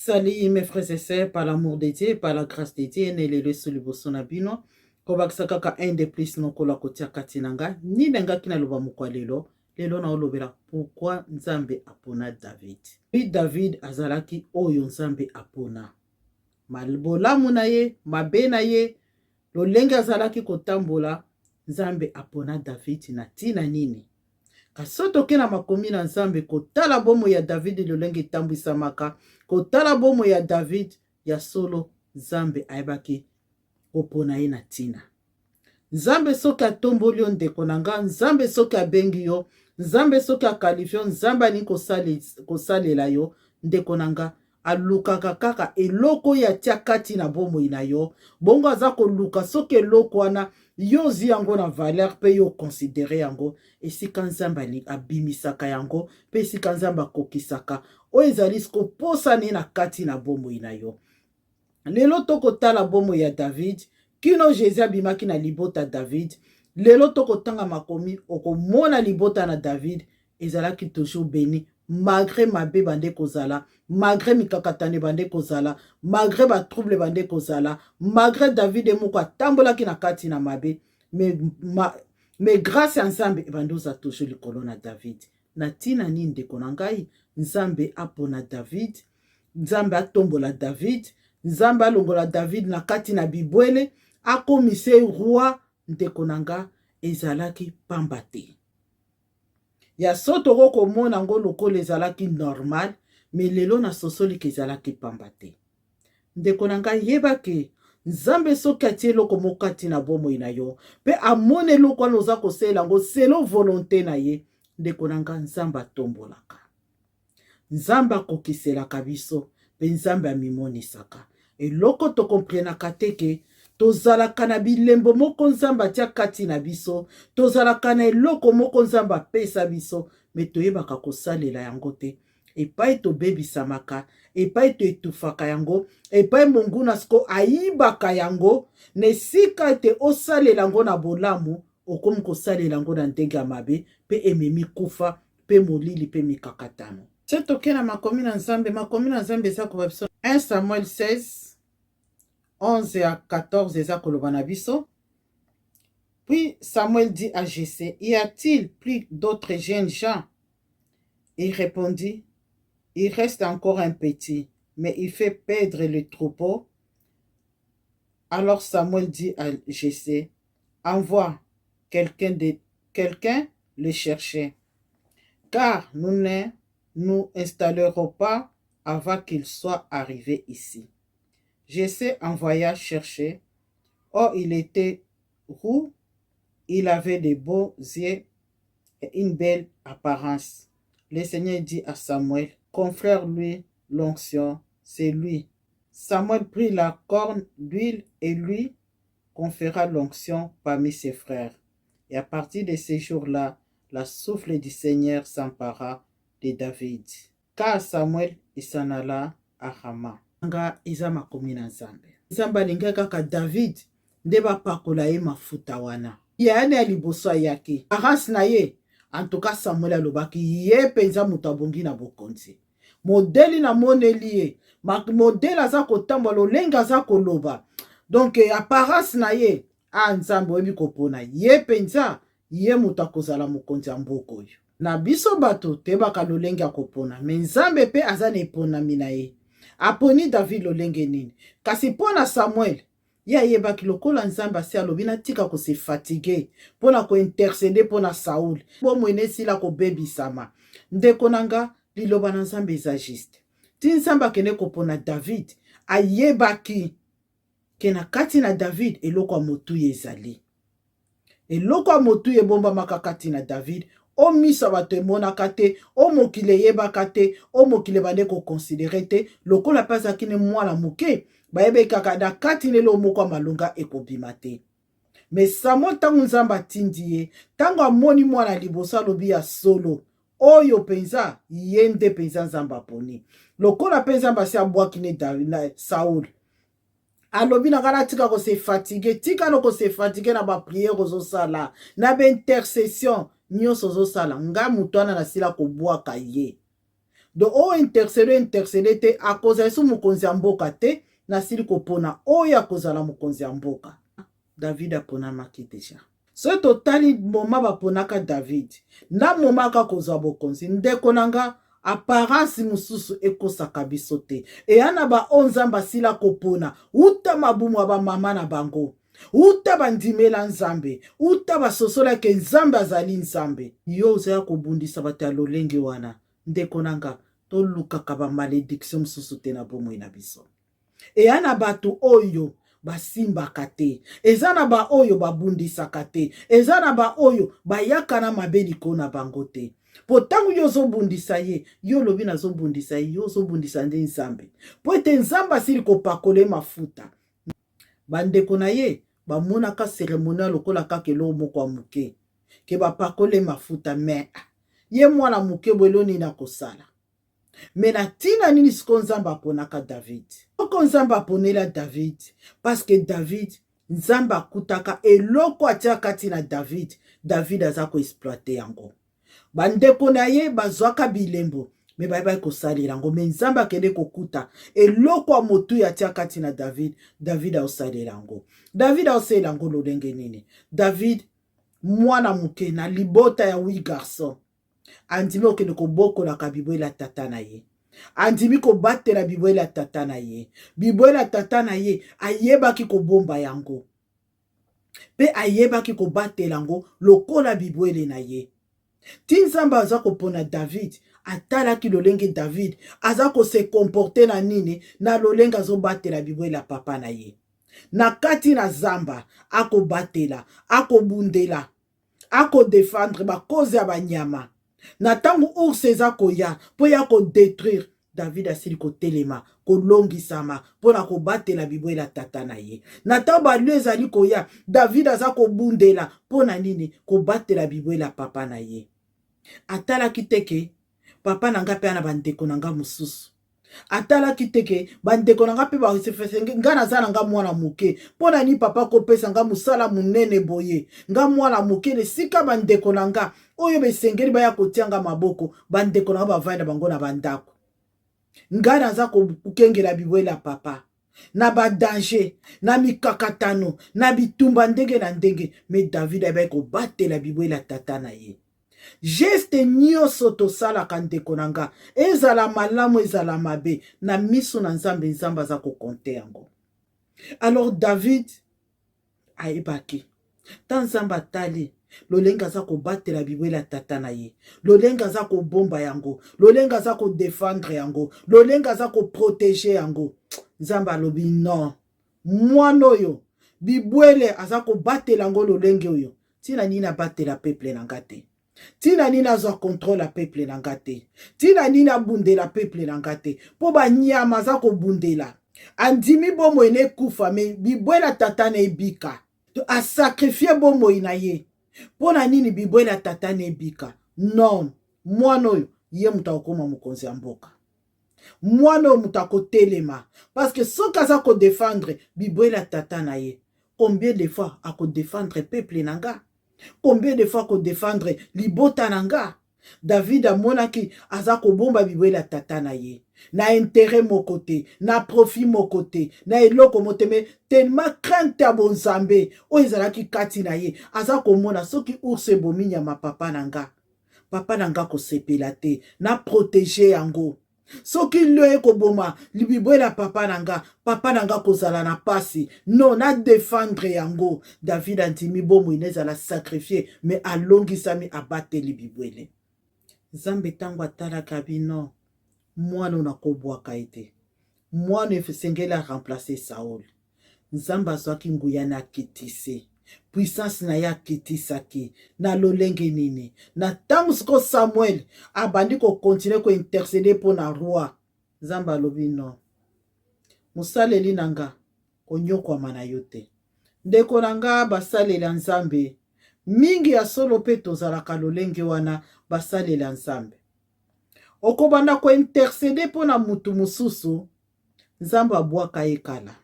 Salut mes frères et sœurs, par l'amour de Dieu, par la grâce de Dieu, ne lelo esu liboso na bino, kobakisa kaka un de plus nokolo akotia kati na nga, nini ngaki naloba mokwa lelo, lelo naolobela pourquoi Nzambe apona David. Puis David azalaki oyo Nzambe apona. Bolamu na ye, mabe na ye, lolenge azalaki kotambola, Nzambe apona David na tina nini? Kasi soki toke na makomi na Nzambe kotala bomoi ya David lolenge etambwisamaka, kotala bomoi ya David ya solo, Nzambe ayebaki kopona ye na ntina. Nzambe soki atomboli yo ndeko na nga, Nzambe soki abengi yo, Nzambe soki akalifie yo, Nzambe alingi kosalela yo ndeko na nga, alukaka kaka eloko oyo atia kati na bomoi na yo. Bongo aza koluka soki eloko wana yo ozwi yango na valeur mpe yo oconsidere yango, esika Nzambe abimisaka yango mpe esika Nzambe akokisaka oyo ezali koposa ne na kati na bomoi na yo. Lelo tokotala bomoi ya David kino Jesus abimaki na libota David. Lelo tokotanga makomi, okomona libota na David ezalaki toujours béni malgré mabe bande kozala, malgré mikakatano bande kozala, malgré ba trouble bande kozala, malgré David moko atambolaki na kati na mabe, mais grâce ya Nzambe ebande oza toujours likolo na David. Na ntina nini ndeko na ngai Nzambe apona David, Nzambe atombola David, Nzambe alongola David na kati na bibwele, akomise roi? Ndeko na nga, ezalaki pamba te. Ya so toko komona yango lokola ezalaki normal, mais lelo nasosoliki ezalaki pamba te. Ndeko na ngai, yeba ke Nzambe soki atie eloko moko kati na bomoi na yo mpe amoni eloko wana oza kosalela yango selon volonté na ye, ndeko na ngai, Nzambe atombolaka, Nzambe akokiselaka biso mpe Nzambe amimonisaka. Eloko tokomprenaka te ke tozalaka na bilembo moko Nzambe atia kati na biso, tozalaka na eloko moko Nzambe apesa biso, mais toyebaka kosalela yango te. Epai tobebisamaka, epai toetufaka yango, epai monguna siko ayibaka yango, na esika ete osalela yango na bolamu, okomi kosalela yango na ndenge ya mabe mpe ememi kufa mpe molili mpe mikakatano. Se toke na makomi na Nzambe, makomi na Nzambe eza koloba biso 1 Samuel 16 11 à 14, eza koloba na biso: Puis Samuel dit à Jessé: Y a-t-il plus d'autres jeunes gens? Il répondit: Il reste encore un petit, mais il fait paître le troupeau. Alors Samuel dit à Jessé: Envoie quelqu'un le chercher, car nous ne nous installerons pas avant qu'il soit arrivé ici. Jessé envoya chercher. Or, il était roux, il avait de beaux yeux et une belle apparence. Le Seigneur dit à Samuel: Confère-lui l'onction, c'est lui. Samuel prit la corne d'huile et lui conféra l'onction parmi ses frères. Et à partir de ce jour-là, la souffle du Seigneur s'empara de David. Car Samuel s'en alla à Rama. Nga eza makomi na Nzambe. Nzambe alingi kaka David nde bapakola ye mafuta wana. Yaya ya liboso ayaki. Apparence na ye, en tout cas Samuel alobaki ye mpenza moto abongi na bokonzi. Modèle namoneli ye, modèle aza kotambola, lolenge aza koloba, donc apparence na ye, a Nzambe oyebi kopona ye mpenza, ye moto akozala mokonzi ya mboka oyo. Na biso bato toyebaka lolenge ya kopona, mais Nzambe mpe aza na eponami na ye. Aponi David lolenge nini? Kasi mpo na Samuel, ye ayebaki lokola Nzambe asi alobi, natika kose fatiguer mpo na kointercéder mpo na Saul, bomoi na esila kobebisama. Ndeko na nga, liloba na Nzambe eza juste. Ti Nzambe akende kopona David, ayebaki ke na kati na David eloko ya motuya ezali, eloko ya motuya ebombamaka kati na David, o miso ya bato emonaka te, o mokili eyebaka te, o mokili ebande koconsidérer te. Lokola mpe azalaki ne mwana moke, bayebi kaka na kati na eloko moko ya malonga ekobima te. Mais Samuel, ntango Nzambe atindi ye, ntango amoni mwana liboso, alobi: Ya solo, oyo mpenza ye nde mpenza Nzambe aponi. Lokola mpe Nzambe asi abwaki ne na Saul, alobi na ngai natika kose fatiguer, tika na kose fatiguer na baprière ozosala, na baintercession nyonso ozosala. Ngai moto wana nasila kobwaka ye. Donc oyo intercede intercede te, akozala lisusu mokonzi ya mboka te. Nasili kopona oyo akozala mokonzi ya mboka. David aponamaki deja. Soki totali moma baponaka David na moma aka kozwa bokonzi, ndeko na nga, apparence mosusu ekosaka biso te. Eya na baoyo Nzambe asila kopona uta mabumu ya bamama na bango, uta bandimela Nzambe, uta basosolaki Nzambe azali Nzambe. Yo ozaya kobundisa bato ya lolenge wana, ndeko na nga, tolukaka bamalediction mosusu te na bomoi na biso. Eya na bato oyo basimbaka te, eza na baoyo babundisaka te, eza na baoyo bayaka na mabe likolo na bango te. Mpo ntango yo ozobundisa ye, yo olobi nazobundisa ye, yo ozobundisa nde Nzambe, mpo ete Nzambe asili kopakola ye mafuta. Bandeko na ye bamonaka ceremonie lokola kaka eloko moko ya moke, ke bapakole mafuta, me ye mwana moke boye, elo nini akosala? Me na ntina nini sikoyo Nzambe aponaka David? Soko Nzambe aponela David, parce que David, Nzambe akutaka eloko atia kati na David, David aza koexploite yango. Bandeko na ye bazwaka bilembo, me bayebaki kosalela yango. Me Nzambe akende kokuta eloko ya motuya atia kati na David, David aosalela yango. David aosalela yango lolenge nini? David mwana moke na libota ya wi garçon, andimi okende kobokolaka bibwele ya tata na ye, andimi kobatela bibwele ya tata na ye. Bibwele ya tata na ye ayebaki kobomba yango mpe ayebaki kobatela yango lokola bibwele na ye. Ti Nzambe aza kopona David, atalaki lolenge David aza kose comporte na nini, na lolenge azobatela bibwele ya papa na ye na kati na zamba, akobatela, akobundela, akodefendre bakoze ya banyama. Na ntango ours eza koya mpo ya kodetruire, David asili kotelema, kolongisama mpo na kobatela bibwele ya tata na ye. Na ntango balio ezali koya, David aza kobundela mpo na nini? Kobatela bibwele ya papa na ye. Atalaki te ke papa na ngai mpe ana bandeko na ngai mosusu. Atalaki te ke bandeko na ngai mpe basefese, ngai naza na ngai mwana moke. Mpo na nini papa kopesa ngai mosala monene boye? Ngai mwana moke, na esika bandeko na ngai oyo besengeli baya kotia ngai maboko, bandeko na ngai bavandi na bango na bandako, ngai naza kokengela bibwele ya papa na badanger, na mikakatano, na bitumba ndenge na ndenge. Me David ayebaki kobatela bibwele ya tata na ye. Geste nyonso tosalaka, ndeko na nga, ezala malamu, ezala mabe, na miso na Nzambe, Nzambe aza kokonte yango. Alors David ayebaki, ta Nzambe atali lolenge aza kobatela bibwele ya tata na ye, lolenge aza kobomba yango, lolenge aza kodefendre yango, lolenge aza koprotege yango, Nzambe alobi non, mwana oyo bibwele aza kobatela yango lolenge oyo, ntina nini abatela peuple na nga te? Ntina nini azwa contrôle ya peuple na nga te? Ntina nini abundela peuple na nga te? Mpo banyama aza kobundela, andimi bomoi na ekufa, me bibwela tata na ebika. Asakrifie bomoi na ye mpo na nini? Bibwela tata na ebika. Non, mwana oyo ye moto akokoma mokonzi ya mboka, mwana oyo moto akotelema, parce que soki aza kodefendre bibwela tata na ye, combien de fois akodefendre peuple na nga? Combien de fois akodefendre libota na nga? David amonaki aza kobomba bibwele ya tata na ye na intérêt moko te, na profit moko te, na eloko moko te, me tellement crainte ya bonzambe oyo ezalaki kati na ye, aza komona soki ours ebomi nyama papa na nga, papa na nga kosepela te, na protege yango. Soki lio ekoboma libibwela papa na nga, papa na nga kozala na pasi. Non, na defendre yango. David andimi bomoi na ezala sacrifie, me alongisami, abateli bibwele. Nzambe ntango atalaka bino, mwana oyo nakobwaka ye te, mwana esengeli aremplace Saul. Nzambe azwaki nguya na akitisi puissance na ye, akitisaki na lolenge nini? Na ntango sikoyo Samuel abandi kokontinue kointercede mpo na roi, Nzambe alobi non, mosaleli na nga, konyokwama na yo te. Ndeko na nga, basaleli ya Nzambe mingi ya solo mpe tozalaka lolenge wana. Basaleli ya Nzambe, okobanda kointercede mpo na mutu mosusu, Nzambe abwaka ye kala.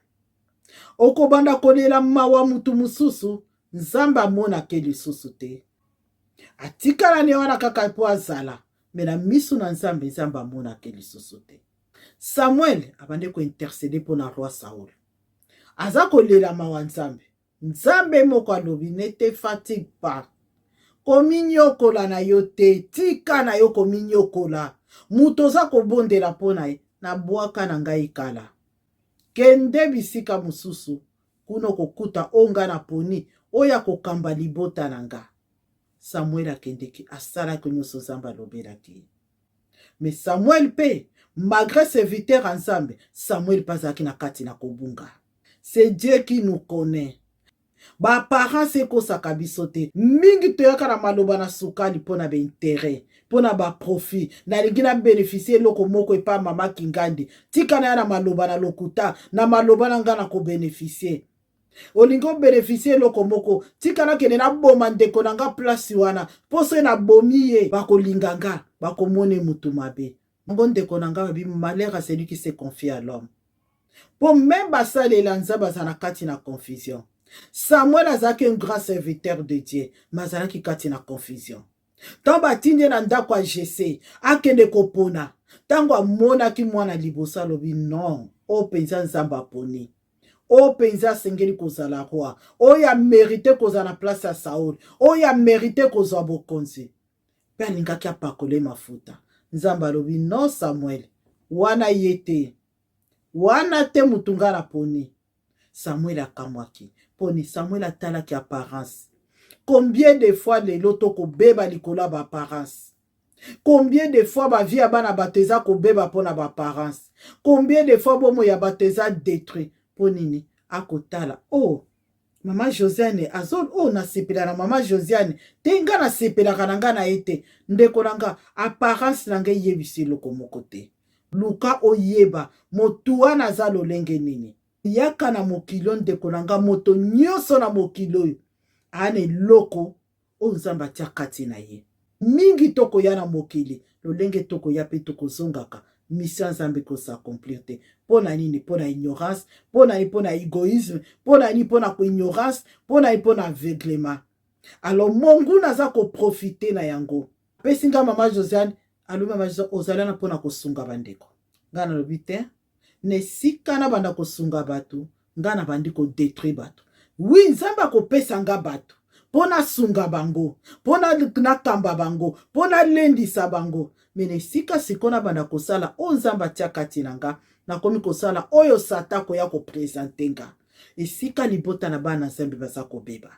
Okobanda kolela mawa mutu mosusu, Nzambe amonake lisusu te, atikala ne wana kaka mpo azala. Mais na miso na Nzambe, Nzambe amonaka lisusu te. Samuel abandi kointercéder mpo na roi Saul, aza kolela mawa Nzambe. Nzambe moko alobi: "Ne te fatigue pas, kominyokola na yo te, tika na yo kominyokola. Moto oza kobondela mpo na ye, nabwaka na ngai kala. Kende bisika mosusu, kuna okokuta oyo ngai naponi, oyo akokamba libota na nga." Samuel akendeki, asalaki nyonso Nzambe alobelaki ye. Mais Samuel mpe, malgré serviteur ya Nzambe, Samuel mpe azalaki na kati na kobunga. C'est Dieu qui nous connaît. Baapparence ekosaka biso te. Mingi toyaka na maloba na sukali mpo na baintérêt, mpo na baprofit. Nalingi nabénéficier eloko moko epa mama Kingandi, tika na ya na maloba na lokuta, na maloba na ngai na kobénéficier. Olingi obénéficier eloko moko, tika nakende naboma ndeko na nga place wana, mpo soki nabomi ye, bakolinga nga, bakomona mutu mabe. Yango ndeko na nga, babi: "Malheur à celui qui se confie à l'homme." Mpo même basalela Nzambe aza na kati na confusion. Samuel azalaki un grand serviteur de Dieu, mais azalaki kati na confusion. Ntango batindi ye na ndako ya Jese akende kopona, ntango amonaki mwana liboso, alobi: "Non, oyo mpenza Nzambe aponi, oyo mpenza asengeli kozala roi, oyo amérite kozala na place ya Saul, oyo amérite kozwa bokonzi." Mpe alingaki apakole mafuta. Nzambe alobi: "Non, Samuel, wana ye te, wana te mutu nga naponi." Samuel akamwaki. Mponi Samuel atalaki apparence. Combien de fois lelo tokobeba likolo ya baapparence? Combien de fois bavie ya bana bato eza kobeba mpo na baapparence? Combien de fois bomoi ya bato eza détruit mpo nini? Akotala: "Oh, mama Josiane azo oyo, oh, nasepela na mama Josiane te, nga nasepelaka na nga na ye te." Ndeko na nga, apparence na ngai eyebisi eloko moko te. Luka oyeba motu wana aza lolenge nini. Yaka na mokili oyo, ndeko na nga, moto nyonso na mokili oyo aa na eloko oyo Nzambe atia kati na ye. Mingi tokoya na mokili lolenge tokoya mpe tokozongaka, mission ya Nzambe ekos'accomplir te. Mpo na nini? Mpo na ignorance. Mpo na nini? Mpo na égoïsme. Mpo na nini? Mpo na koignorance. Mpo na nini? Mpo na aveuglement. Alors monguna aza koprofiter na yango. Apesi nga mama Josiane, alobi: "Mama Josiane, ozali wana mpona kosunga bandeko." Ngai nalobi: "Te, na esika nabanda kosunga bato, ngai nabandi kodétruire bato." Oui, Nzambe akopesa nga bato mpo nasunga bango, mpo nakamba bango, mpo nalendisa bango, mais na esika sikoyo nabanda kosala oyo Nzambe atia kati na nga, nakomi kosala oyo Satan koya koprésenter nga. Esika libota na bana Nzambe baza kobeba,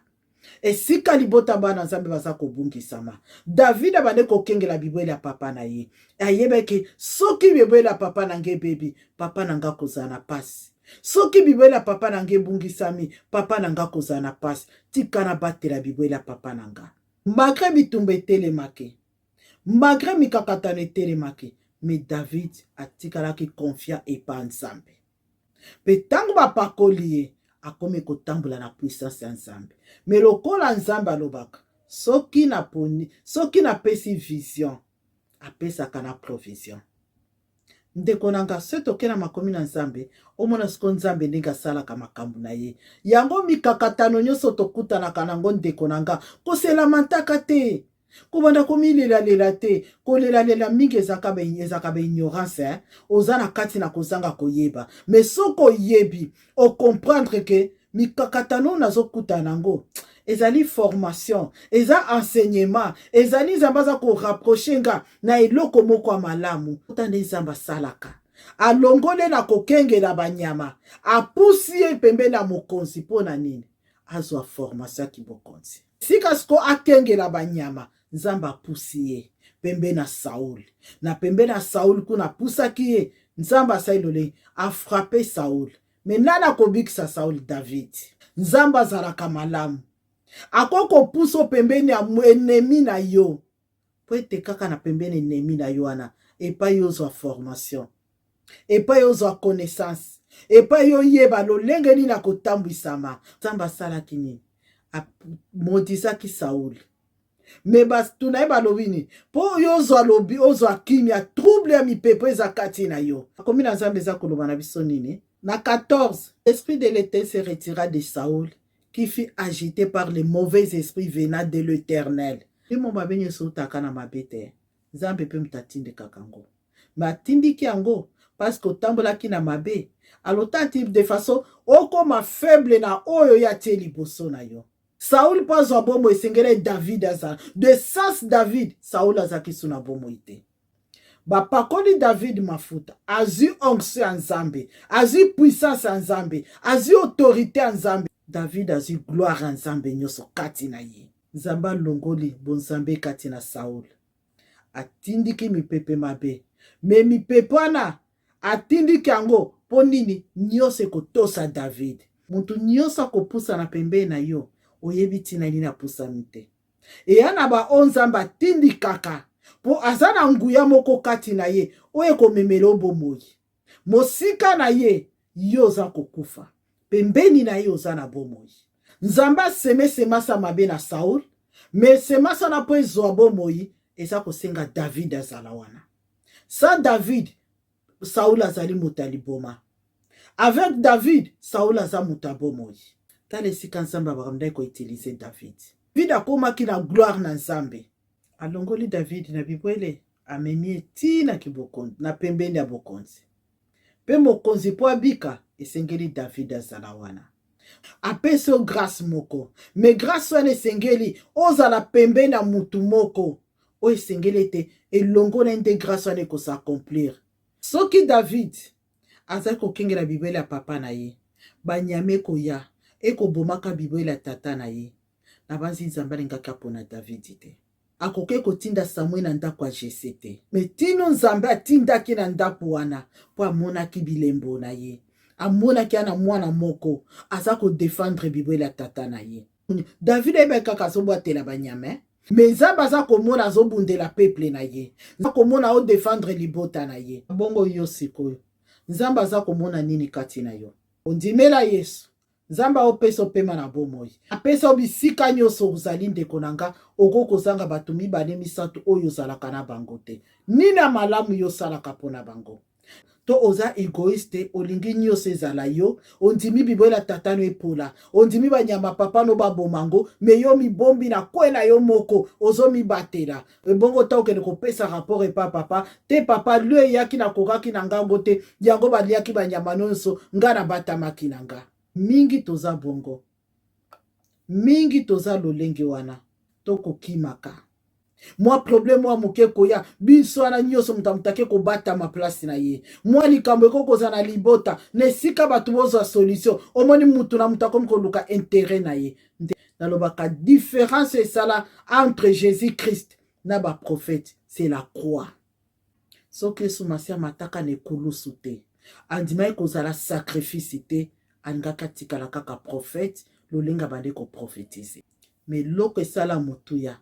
esika libota bana Nzambe baza kobungisama. David abande kokengela bibwele ya papa na ye. Ayebaki: soki bibwele ya papa na ngai ebebi, papa na nga kozala na pasi. Soki bibwele ya papa na ngai ebungisami, papa na nga kozala na pasi. Tika nabatela bibwele ya papa na nga. Malgré bitumba etelemaki, malgré mikakatano etelemaki, mais David atikalaki confiant epa Nzambe. Mpe ntango bapakoli ye, akomi kotambola na puissance ya Nzambe. Mais lokola Nzambe alobaka: "Soki naponi, soki napesi vision, apesaka na provision." Ndeko na nga, soki toke na makomi na Nzambe, omona siko Nzambe ndenge asalaka makambo na ye. Yango mikakatano nyonso tokutanaka nango, ndeko na nga, koselamantaka te, kobanda komilelalela te. Kolelalela mingi ezalaka baignorance, eh? Oza na kati na kozanga koyeba. Mais soki oyebi, ocomprendre que mikakatano oyo nazokutana yango ezali formation, eza enseignement, ezali Nzambe aza korapprocher nga na eloko moko ya malamu. Ota nde Nzambe asalaka: alongole na kokengela banyama, apusi ye pembeni ya mokonzi. Mpo na nini? Azwa formation ya kibokonzi. Sika siko akengela banyama, Nzambe apusi ye pembeni na Saul. Na pembeni ya Saul kuna apusaki ye, Nzambe asali lolenge afrapper Saul. Mais nani akobikisa Saul? David. Nzambe azalaka malamu, akoki kopusa pembeni ya ennemi na yo, po ete kaka na pembeni ennemi na yo wana, epai ozwa formation, epai ozwa connaissance, epai oyeba lolenge nini akotambwisama. Nzambe asalaki nini? Amodisaki Saul. Mais bato na ye balobi nini? Mpo oyo ozwa, lobi ozwa kimia, trouble ya mipepo eza kati na yo. Akomi na Nzambe eza koloba na biso nini? Na 14: "L'esprit de l'Éternel se retira de Saül, qui fut agité par les mauvais esprits venant de l'Éternel." Limo mabe nyonso eutaka na mabe te. Nzambe mpe moto atindikaka yango. Mais atindiki yango parce que otambolaki na mabe. Alors tanti de façon okoma faible na oyo ye atie liboso na yo. Saul mpo azwa bomoi esengeli David azala. De sens David, Saul azalaki su na bomoi te. Bapakoli David mafuta, azwi onction ya Nzambe, azwi puissance ya Nzambe, azwi autorité ya Nzambe. David azwi gloire ya Nzambe nyonso kati na ye. Nzambe alongoli bonzambe kati na Saul. Atindiki mipepe mabe. Me mipepe wana atindiki yango mpo nini? Nyonso ekotosa David. Moto nyonso akopusana pembeni na yo, oyebi ntina nini apusani te. Eya na baoyo Nzambe atindikaka mpo aza na nguya moko kati na ye oyo ekomemela yo bomoi. Mosika na ye, yo oza kokufa. Pembeni na ye oza na bomoi. Nzambe aseme semasa mabe na Saul, me semasa na mpo ezwa bomoi eza kosenga David azala wana. Sans David, Saul azali moto ya liboma. Avec David, Saul aza moto ya bomoi. Tala esika Nzambe abandaki koutilize David. David akomaki na gloire na Nzambe. Alongoli David na bibwele, amemi ye ti na kibokonzi, na pembeni ya bokonzi. Mpe mokonzi mpo abika, esengeli David azala wana. Apesi yo grâce moko, me grâce wana esengeli ozala pembeni ya mutu moko oyo esengeli ete elongo na ye nde grâce wana ekosaccomplir. Soki David azali kokengela bibwele ya papa na ye, banyama ekoya ekobomaka bibwele ya tata na ye. Nabanzi Nzambe alingaki apona Davidi te. Akoki kotinda Samuel na ndako ya Jesse te. Me tino Nzambe atindaki na ndako wana mpo amonaki bilembo na ye. Amonaki ana mwana moko aza kodefendre bibwele ya tata na ye. David ayebaki kaka azobwatela banyama eh? Me Nzambe aza komona azobundela peuple na ye. Aza komona odefendre libota na ye. Bongo yo sikoyo, Nzambe aza komona nini kati na yo? Ondimela Yesu. Nzambe aopesa opema na bomoi. Apesa yo bisika nyonso ozali ndeko na nga, okoki kozanga bato mibale misato oyo ozalaka na bango te. Nini ya malamu yo osalaka mpo na bango? To oza egoiste, olingi nyonso ezala yo, ondimi bibwela tata no epola, ondimi banyama papa no baboma ngo, me yo mibombi na kwe na yo moko, ozomibatela. Ebongo ta okende kopesa rapport epa papa te, papa lio eyaki nakokaki na ngango te, yango baliaki banyama nyonso, nga nabatamaki na nga. Mingi toza bongo, mingi toza lolenge wana, tokokimaka mwa problème mwa moke koya biso wana nyonso moto moto ake kobatama place na ye. Mwa likambo ekoki kozala na libota na esika bato bozwa solution, omoni mutu na moto akomi koluka intérêt na ye. Nde nalobaka différence esala entre Jésus Christ na ba prophète, c'est la croix. Soki Yesu Masiya amataka na ekulusu te, andimaki kozala sacrifice te, alingaki atikala kaka prophète lolenge abandi koprophétise. Me eloko esala motuya,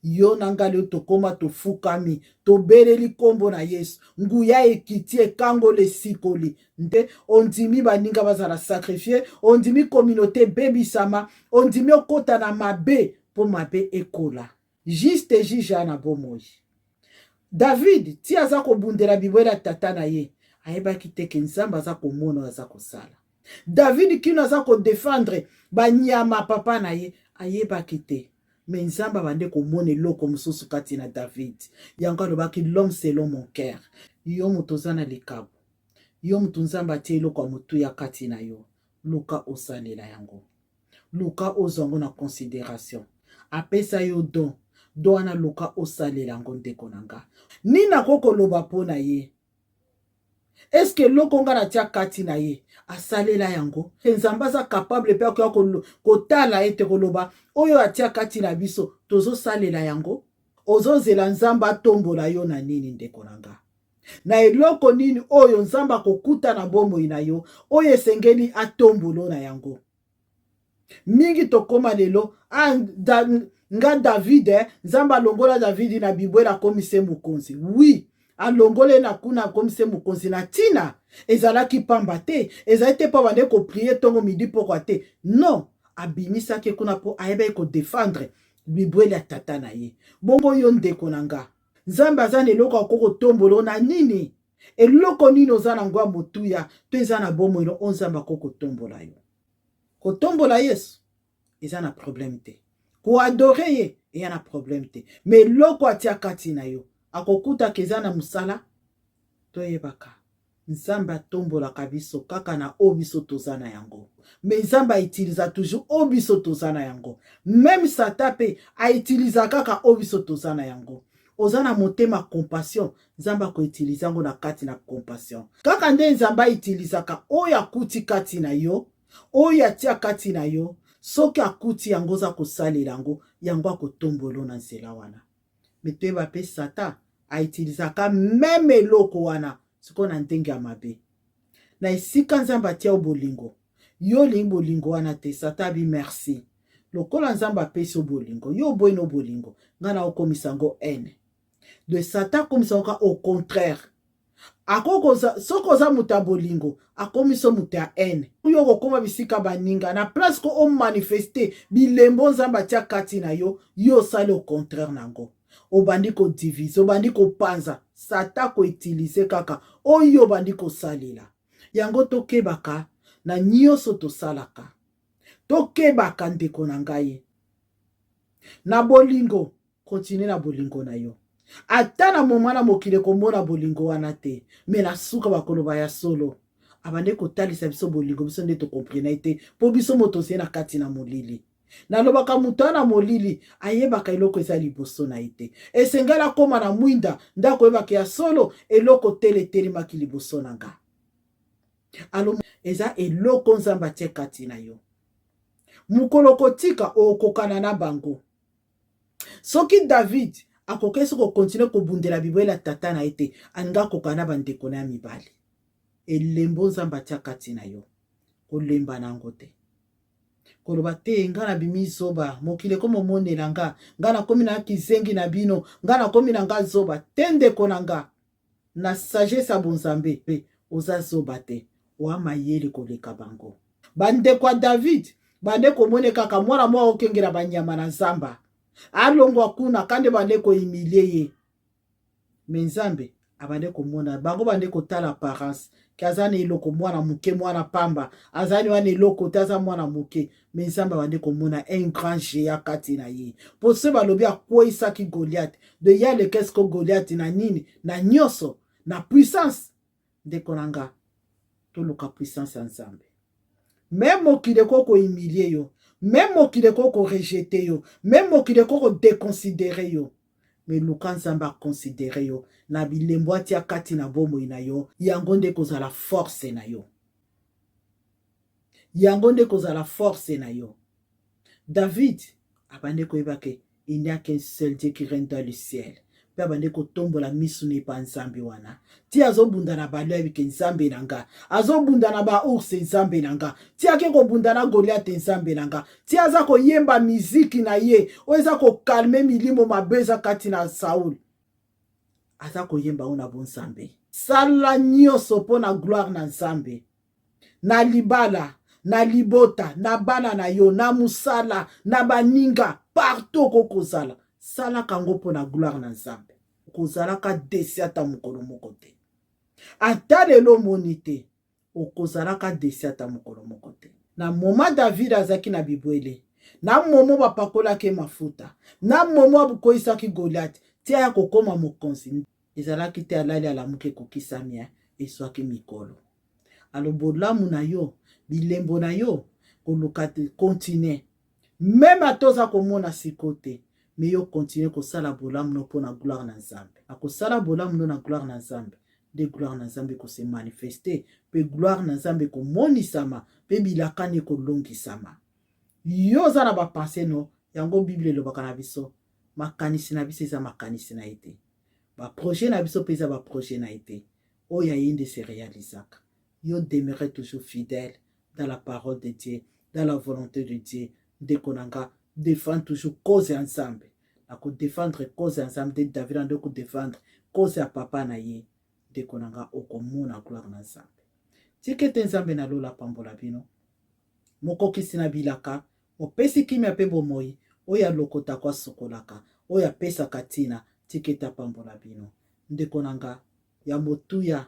yo na ngai lelo tokoma tofukami, tobeleli nkombo na Yesu, nguya ekiti, ekangoli, esikoli. Nde ondimi baninga bazala sacrifie, ondimi communauté ebebisama, ondimi okota na mabe mpo mabe ekola. Juste juge ya na bomoi. David ti aza kobundela bibwele ya tata na ye, ayebaki te ke Nzambe aza komona oyo aza kosala. David kino aza kodefendre banyama papa na ye, ayebaki te. Me Nzambe abande komona eloko mosusu kati na David. Yango alobaki l'homme selon mon cœur. Yo moto oza na likabo, yo moto Nzambe atie eloko ya motuya kati na yo, luka osalela yango. Luka ozwa yango na consideration. Apesa yo don, don wana luka osalela yango ndeko na nga. Nini akoki koloba mpo na ye? Eske eloko nga natia kati na ye asalela yango? Nzambe aza capable mpe akoya kotala ete koloba oyo atia kati na biso tozosalela yango. Ozozela Nzambe atombola yo na nini ndeko na nga? Na eloko nini oyo Nzambe akokuta na bomoi na yo oyo esengeli atombolo na yango? Mingi tokoma lelo ah, da, nga David eh, Nzambe alongola David na bibwele akomise mokonzi. Oui, alongole na kuna akomise mokonzi na ntina ezalaki pamba te, ezali te mpo abande koprie ntongo midi pokwa te. Non, abimisaki kuna mpo ayebaki kodefendre bibwele ya tata na ye. Bongo yo ndeko na nga, Nzambe aza na eloko akoki kotombola na nini? Eloko nini oza na ngo ya motuya to eza na bomoi no oyo Nzambe akoki kotombola yo? Kotombola Yesu eza na problème te, koadore ye eya na problème te, mais eloko atia kati na yo. Akokutaka eza na mosala. Toyebaka Nzambe atombolaka biso kaka na oyo biso toza na yango. Mais Nzambe autiliza toujours oyo biso toza na yango. Meme Satan mpe autiliza kaka oyo biso toza na yango. Oza na motema compassion, Nzambe akoutiliza yango na kati na compassion. Kaka nde Nzambe autilizaka oyo akuti kati na yo, oyo atia kati na yo, soki akuti yango oza kosalela yango, yango akotombola na nzela wana. Mais toyeba mpe Satan autilisaka meme eloko wana sikoyo na ndenge ya mabe. Na esika Nzambe atia yo bolingo, yo olingi bolingo wana te, Satan abi merci. Lokola Nzambe apesi yo bolingo, yo oboyi no bolingo, ngai na okomisa yango haine. De Satan akomisa yango au contraire. Akokoza soki oza moto ya bolingo, akomisa yo moto ya haine. Yo okokoma bisika baninga na place ko omanifeste bilembo Nzambe atia kati na yo, yo osali au contraire na yango. Obandi kodivise, obandi kopanza. Satan koutilize kaka oyo obandi kosalela yango. Tokebaka na nyonso tosalaka, tokebaka ndeko na ngai na bolingo. Continue na bolingo na yo, ata na moma na mokili ekomona bolingo wana te, mais na suka bakoloba ya solo, abandi kotalisa biso bolingo, biso nde tokomprena ye te, mpo biso moto tozali na kati na molili. Nalobaka, moto wana molili ayebaka eloko eza liboso na ye te. Esengeli akóma na mwinda nde akoyebaka ya solo eloko tele etelemaki liboso na nga. Alo eza eloko Nzambe atie kati na yo. Mokolo kotika okokana na bango. Soki David akoki soki kokontinue kobundela bibwele ya tata na ye te, alingi akokana na bandeko na ya mibali. Elembo Nzambe atia kati na yo, kolemba na yango te, koloba te nga nabimi zoba, mokili ekomi omonela nga, nga nakomi na kizengi na bino, nga nakomi na nga zoba te. Ndeko na nga, na sagesse ya bonzambe mpe oza zoba te, oa mayele koleka bango. Bandeko ya David bande komone kaka mwana moko akokengela banyama na zamba, alongwa kuna kande bande kohumilie ye. Mais Nzambe abande komona bango, bande kotala apparence ke aza na eloko, mwana moke, mwana pamba, azali wana eloko te, aza mwana moke. Mais Nzambe abande komona un grand géant kati na ye, mpo so balobi akweyisaki Goliath de ye alekesiko Goliath na nini? Na nyonso, na puissance. Ndeko na nga, toluka puissance ya Nzambe. Mais mokili ekoki kohumilie yo, mais mokili ekoki korejeter yo, mais mokili ekoki kodéconsidérer yo, mais luka Nzambe aconsidérer yo na bilembo atia kati na bomoi na yo. Yango nde kozala force na yo, yango nde kozala force na yo. David abandi koyeba ke il n'y a qu'un seul Dieu qui règne dans le ciel, mpe abandi kotombola miso na epa Nzambe wana ti azobunda na balo. Ayebi ke Nzambe na nga azobunda na baours, Nzambe na nga ti ake kobunda na Goliate, Nzambe na nga ti aza koyemba miziki na ye oyo eza kocalmer milimo mabe eza kati na Saul, aza koyemba oyo na bonzambe. Sala nyonso mpo na gloire na Nzambe, na libala, na libota, na bana na yo, na mosala, na baninga, partout okoki kozala, salaka yango mpo na gloire na Nzambe. Okozalaka déçu ata mokolo moko te. Ata lelo omoni te, okozalaka déçu ata mokolo moko te. Na moma David azalaki na bibwele, na momo bapakolaki ye mafuta, na momo akweyisaki Goliath, ti aya kokóma mokonzi, ezalaki te alali alamuki ekokisami. Ezwaki mikolo. Alo bolamu na yo, bilembo na yo, koluka te, continue. Même ata oza komona siko te, mais yo continue kosala bolamu no mpo na gloire na Nzambe. Akosala bolamu no na gloire na Nzambe nde gloire na Nzambe ekose manifester, mpe gloire na Nzambe ekomonisama, mpe bilakani ekolongisama. Yo oza na bapensées no yango. Bible elobaka na biso, makanisi na biso eza makanisi na ye te, baprojet na biso mpe eza baprojet na ye te. Oyo aye nde se réalisaka. Yo demeure toujours fidèle dans la parole de Dieu, dans la volonté de Dieu. Ndeko na nga, défendre toujours cause ya Nzambe. Na kodéfendre cause ya Nzambe nde David ande kodéfendre cause ya papa na ye. Ndeko na nga, okomona gloire na Nzambe. Tika ete Nzambe na lola apambola bino, mokokisi na bilaka, mopesi kimia mpe bomoi, oyo alokotaka, asukolaka, oyo apesaka ntina. Tika ete apambola bino, ndeko na nga ya motuya.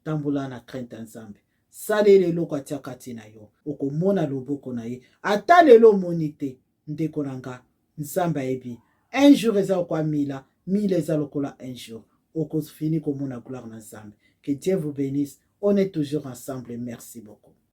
Tambola na crainte ya Nzambe, salela eloko atia kati na yo, okomona loboko na ye. Ata lelo omoni te, ndeko na nga, Nzambe ayebi. Un jour eza okoamila. 1000 eza lokola un jour. Okofini komona gloire na Nzambe. Que Dieu vous bénisse. On est toujours ensemble. Merci beaucoup.